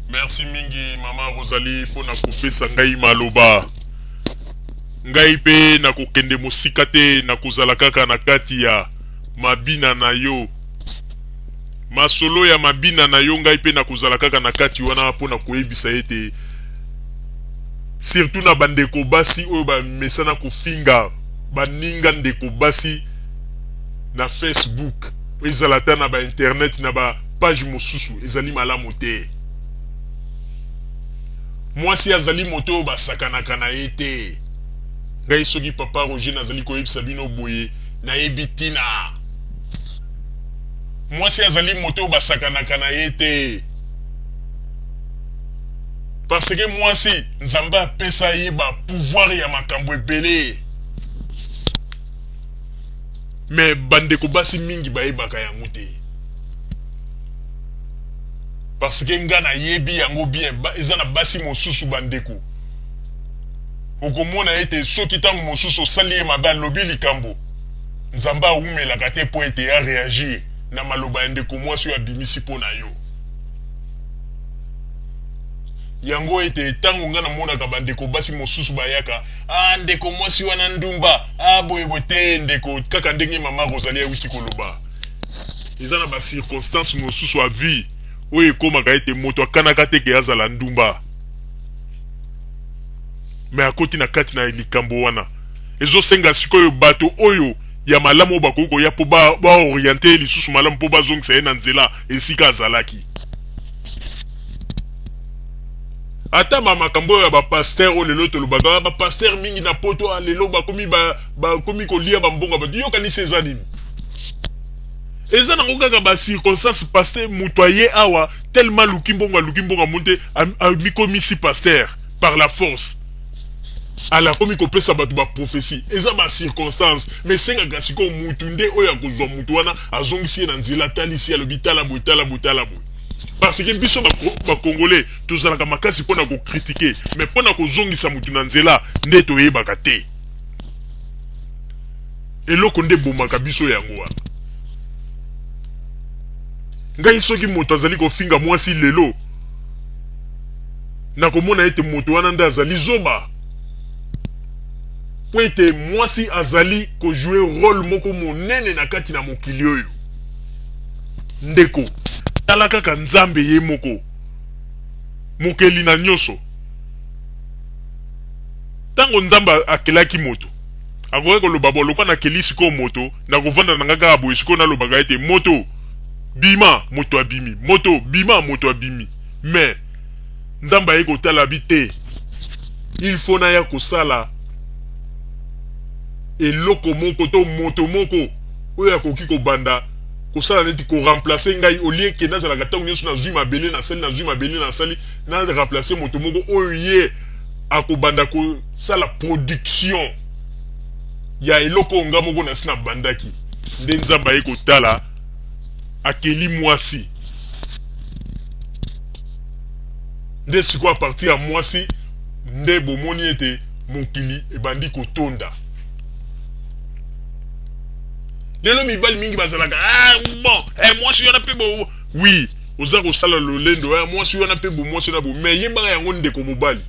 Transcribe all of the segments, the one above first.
Merci mingi mama Rosalie mpo na kopesa ngai maloba. Ngai mpe nakokende mosika te, nakozala kaka na kati ya mabina na yo. Masolo ya mabina na yo, ngai mpe nakozala kaka na kati wana mpo na koyebisa ete surtout na bandeko basi oyo bamesana kofinga baninga ndeko basi na Facebook, ezala ata na ba internet na ba page mosusu, ezali malamu te. Mwasi azali moto oyo basakanaka na ye te. Ngai soki papa Roger nazali koyebisa bino boye, nayebi ntina. Mwasi azali moto oyo basakanaka na ye te. Parce que mwasi, Nzambe apesa ye ba pouvoir ya makambo ebele. Mais bandeko basi mingi bayebaka yango te. Parce que nga nayebi yango bien, eza na basi mosusu bandeko. Okomona ete soki ntango mosusu osali ye mabe, alobi likambo, Nzambe awumelaka te mpo ete a reagir na maloba ya ndeko mwasi oyo abimisi mpo na yo. Yango ete ntango nga namonaka bandeko basi mosusu bayaka, ah ndeko mwasi wana ndumba, ah boye boye te ndeko, kaka ndenge mama Rosalie auti koloba, eza na ba circonstances mosusu ya vie oyo ekomaka ete moto akanaka te ke azala ndumba, mais akoti na kati na likambo wana. Ezosenga sikoyo bato oyo ya malamu oyo bakoki koya mpo baoriente ye lisusu malamu mpo bazongisa ye na nzela esika azalaki. Ata ba makambo oyo ya ba pasteur oyo lelo tolobaka, ba pasteur mingi na poto ah, lelo bakomi bakomi kolia ba mbongo bato, yokanisi eza nini? Eza nango kaka ba circonstance. Pasteur moto aye awa tellement aluki mbongo, aluki mbongo, amoni te, amikomisi pasteur par la force, ala akomi kopesa bato ba prophetie. Eza ba circonstance, mais esengaka sikoyo mutu nde oyo akozwa mutu wana, azongisi ye na nzela, atalisi, alobi tala boye, tala boye, tala boye. Parce que biso ba Congolais tozalaka makasi mpona kocritiquer, mais mpona kozongisa mutu na nzela nde toyebaka te. Eloko nde ebomaka biso yango wana. Ngai soki moto azali kofinga mwasi lelo, nakomona ete moto wana nde azali zoba, mpo ete mwasi azali kojouer role moko monene na kati na mokili oyo. Ndeko, tala kaka Nzambe ye moko, mokeli na nyonso. Ntango Nzambe akelaki moto, akokaki koloba bo lokola nakeli sikoyo moto, nakovanda na ngai kaka boye, sikoyo nalobaka ete moto bima, moto abimi, moto bima, moto abimi. Mais Nzambe aye kotala bi te, il faut naya kosala eloko moko to moto moko oyo akoki kobanda kosala neti koremplace ngai, au lieu ke nazalaka ntango nyonso nazwi mabele nasali, nazwi mabele nasali, na remplace moto moko oyo ye akobanda kosala production ya eloko oyo nga moko nasi nabandaki. Nde Nzambe aye kotala, akeli mwasi. Nde sikoyo a partir ya mwasi nde bomoni ete mokili ebandi kotonda. Lelo mibali mingi bazalaka ah, bon eh, mwasi wana mpe bo oui, oza kosala lolendo eh, mwasi wana mpe bo mwasi wana bo, mais yebaka yango ndeko mobali,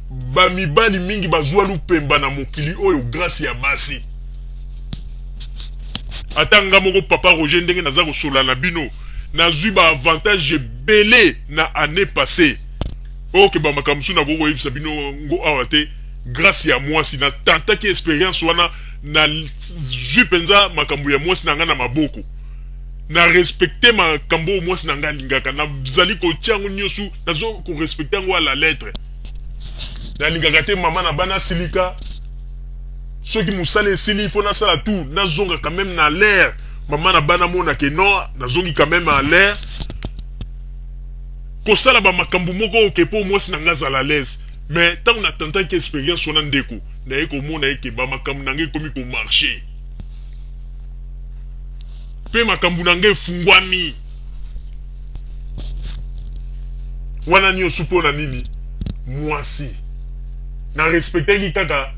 ba mibali mingi bazwa lupemba na mokili oyo grâce ya basi. Ata nga moko papa Roger ndenge naza kosola na bino, nazwi ba avantage ebele na année passée oyo ke ba makambo mosusu nakoki koyebisa bino ngo awa te. Grâce ya mwasi na tentaki experience wana, nazwi mpenza makambo ya mwasi na ngai na maboko, na respecte makambo oyo mwasi na ngai alingaka, nazali kotia yango nyonso, nazo korespecte yango à la lettre. Nalingaka te mama na bana asilika. Soki mosala esili, il faut nasala tout, nazonga quand même na l'air, mama na bana mona ke non, nazongi quand même à l'air, kosala ba makambo moko oyo ke mpo mwasi na ngai azala à l'aise. Mais ntango natentaki experience wana ndeko, naye komona eke ba makambo na ngai ekomi komarche mpe makambo na ngai efungwami wana nyonso. Mpo na nini? Mwasi na respectaki kaka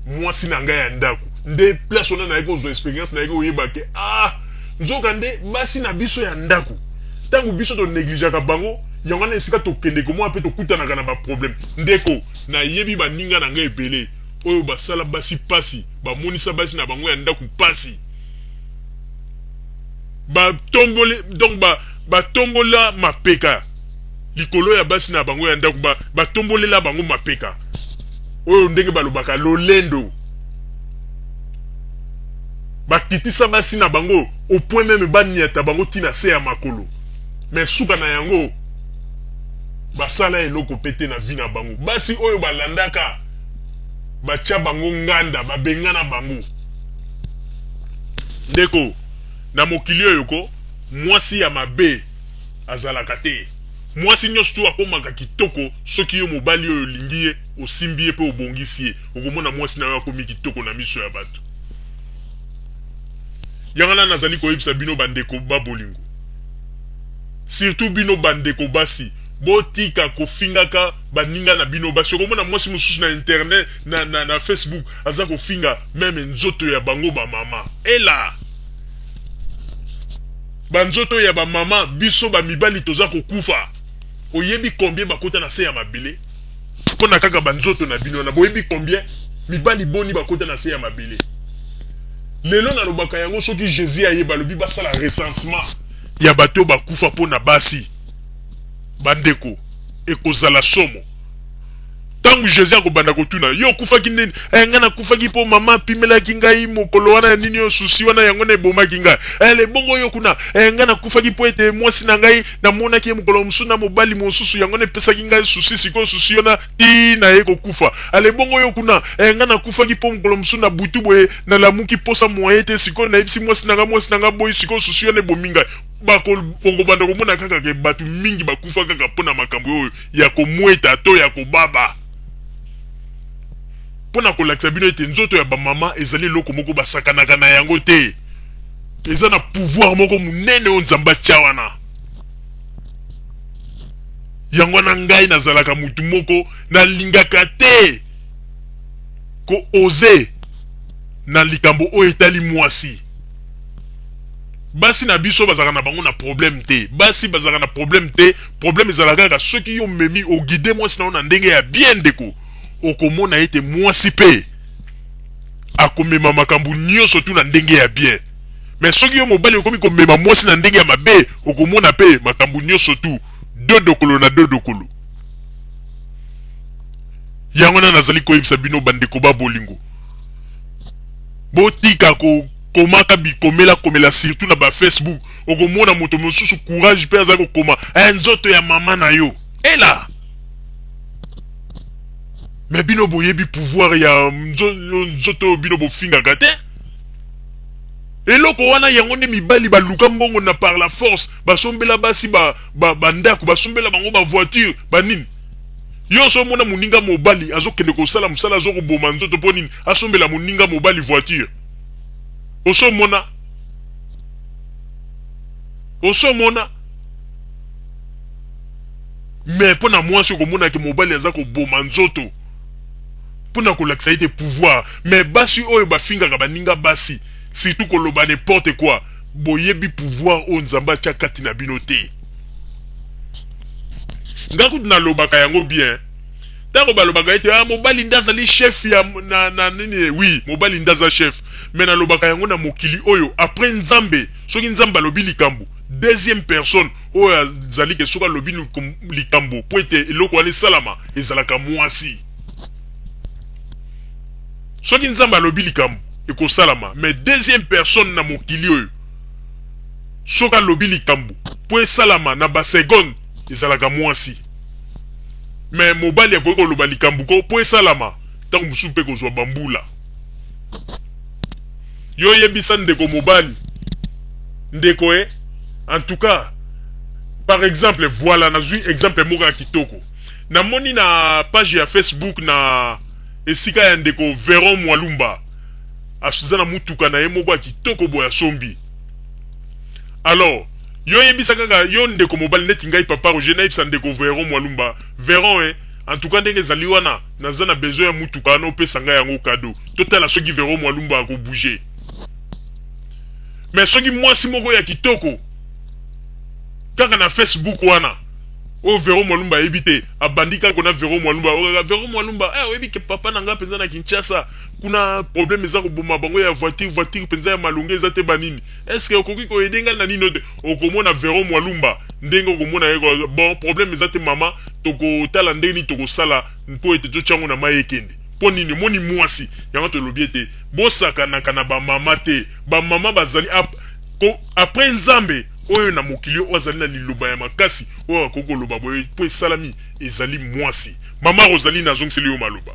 mwasi na ngai ya ndako. Nde place wana nayaki kozwa experience, nayaki koyeba ke ah, nzoka nde basi na biso ya ndako, ntango biso tonegligeaka bango. Yango wana esika tokende komona mpe tokutanaka na baproblème. Ndeko, nayebi baninga na ngai ebele oyo basala basi pasi, bamonisa basi na bango ya ndako pasi, batomboli donc batombola mapeka likolo ya basi na bango ya ndako, batombolela bango mapeka oyo ndenge balobaka lolendo, bakitisa basi na bango au point même baniata bango ntina se ya makolo. Mais suka na yango, basala eloko pe te na vie na bango. Basi oyo balandaka, batia bango nganda, babengana bango. Ndeko, na mokili oyo ko mwasi ya mabe azalaka te. Mwasi nyonso tu akomaka kitoko soki yo mobali oyo olingi ye, osimbi ye mpe obongisi ye. Okomona mwasi na yo akomi kitoko na miso ya bato. Yango wana nazali koyebisa bino bandeko ba bolingo, surtout bino bandeko basi, botika kofingaka baninga na bino basi. Okomona mwasi mosusu na internet, na Facebook, aza kofinga même nzoto ya bango bamama. Ela banzoto ya bamama, biso bamibali toza kokufa. Oyebi combien bakota na se ya mabele mpona kaka banzoto na bino wana? Boyebi combien mibali boni bakota na se ya mabele lelo? Nalobaka yango, soki Jésus ayeba, alobi basala recensement ya bato oyo bakufa mpo na basi, bandeko, ekozala somo. Ntango Jésus akobanda kotuna yo: "Okufaki nini?" "Eh, ngai nakufaki mpo mama apimelaki ngai mokolo wana ya nini oyo, susi wana, yango na ebomaki ngai." "Eh, lebongo yo kuna?" "Eh, ngai nakufaki mpo ete mwasi na ngai, namonaki ye mokolo mosusu na mobali mosusu, yango na epesaki ngai susi. Sikoyo susi wana ti na ye kokufa." "Ale, bongo yo kuna?" "Eh, ngai nakufaki mpo mokolo mosusu na butu boye nalamuki posa moye te. Sikoyo nayebisi mwasi na ngai, mwasi na ngai boyi. Sikoyo susi wana ebomi ngai." Bakobanda komona kaka ke bato mingi bakufa kaka mpo na makambo oyo ya komweta to ya kobaba. Mpo na kolakisa bino ete nzoto ya bamama ezali eloko moko basakanaka na yango te, eza na pouvoir moko monene oyo Nzambe atia wana. Yango wana ngai nazalaka mutu moko nalingaka te kooser na likambo oyo etali mwasi. Basi na biso bazalaka na bango na problème te, basi bazalaka na problème te. Problème ezalaka kaka soki yo memi oguider mwasi na yo na ndenge ya bien. Ndeko, okomona ete mwasi mpe akomema makambo nyonso tu na ndenge ya bien. Mais soki yo mobali okomi komema mwasi na ndenge ya mabe, okomona mpe makambo nyonso tu dodokolo na dodokolo. Yango wana nazali koyebisa bino bandeko ba bolingo, botika kokomaka bikomela komela, surtout na bafacebook. Okomona moto mosusu courage mpe aza kokoma: "Eh, nzoto ya mama na yo." Ela mais bino boyebi pouvoir ya nzoto oyo bino bofingaka te. Eloko wana, yango nde mibali baluka mbongo na par la force, basombela basi bandako, basombela bango bavoiture, banini nyonso. Omona moninga mobali azokende kosala mosala, azokoboma nzoto mpo nini? Asombela moninga mobali voiture. Osomona, osomona. Mais mpo na mwasi, okomonaki mobali aza koboma nzoto mpo na kolakisa ete pouvoir. Mais basi oyo bafingaka baninga basi, surtout koloba n'importe quoi, boyebi pouvoir oyo Nzambe atya kati na bino te. Nga kutu nalobaka yango bien, ntango balobaka ete: "Ah, mobali nde azali chef ya na nini." Oui, mobali nde aza chef, mais nalobaka yango, na mokili oyo, après Nzambe, soki Nzambe alobi likambo, deuxième personne oyo azali ke soki alobi likambo mpo ete eloko wana esalama, ezalaka mwasi. Soki Nzambe alobi likambo, ekosalama. Mais deuxième personne na mokili oyo, soki alobi likambo mpo esalama na baseconde, ezalaka mwasi. Mais mobali akoki koloba likambo ko mpo esalama, ntango mosusu mpe kozwa bambula. Yo oyebisa ndeko mobali, ndeko e, en tout cas, par exemple, voilà, nazwi exemple moko ya kitoko. Namoni na page ya Facebook na esika ya ndeko Veron Mwalumba, aza na mutuka na ye moko ya kitoko boye, asombi. Alors yo oyebisa kaka yo ndeko mobali neti ngai papa Roger, nayebisa ndeko Veron Mwalumba: "Veron, e, en tout cas, ndenge ezali wana, naza na besoin ya mutuka wana, opesa ngai yango cadeau." Totala soki Veron Mwalumba akobouger. Mais soki mwasi moko ya kitoko kaka na Facebook wana Oyo Vero Mwalumba ayebi te, abandi kaka na Vero Mwalumba. Oyo kaka Vero Mwalumba, eh, oyebi ke papa na nga mpenza na Kinshasa kuna problème eza koboma bango ya voiture, voiture mpenza ya malonga eza te banini. Est-ce que okoki koaider ngai na nini te? Okomona Vero Mwalumba ndenge okomona ye, bon, problème eza te mama, tokotala ndenge nini tokosala mpo ete totya yango na mai ekende. Mpo nini? Omoni mwasi yango, tolobi ete bosakanaka na bamama te. Bamama bazali après Nzambe oyo na mokili oyo azali na liloba ya makasi oyo akoki koloba boye mpo esalami, ezali mwasi. Mama Rosalie, nazongiseli yo maloba.